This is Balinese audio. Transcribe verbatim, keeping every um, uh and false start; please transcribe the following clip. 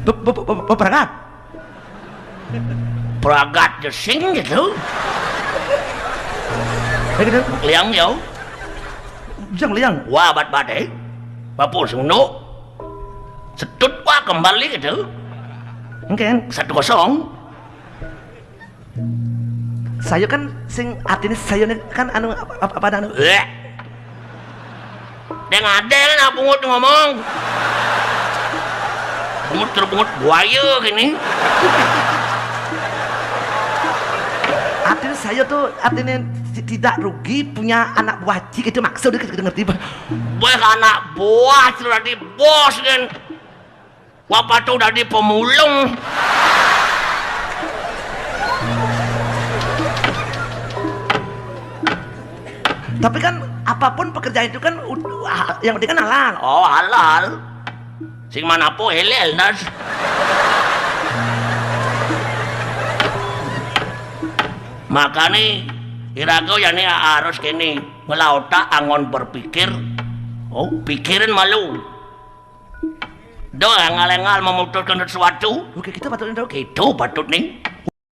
Be- be- be- be- Beragat. Beragat jesing gitu. Ya gitu. Liang yo. Jang liang. Wah, bat-bat eh. Bapu sungno. Setut wah kembali gitu. Engken. Satu kosong. Saya kan sing artinya saya ini kan anu apa, apa, apa anu. Bleh. Deng ada kan pungut ngomong. Pungut terpungut buaya gini. Artinya saya tuh artinya ti- tidak rugi punya anak buah cik itu maksud kita ngerti, Pak. Boy anak buah sudah di bos kan. Wapatu dari pemulung. Tapi kan apapun pekerjaan itu kan ud- ha- yang penting kan halal. Oh, halal. Sing mana po elel das. Makanya iraga ya nih harus kini ngelah otak angon berpikir. Oh, pikirin malu. Doh, engal-engal memutuskan sesuatu. Oke, kita patut, Dok. Itu patut nih.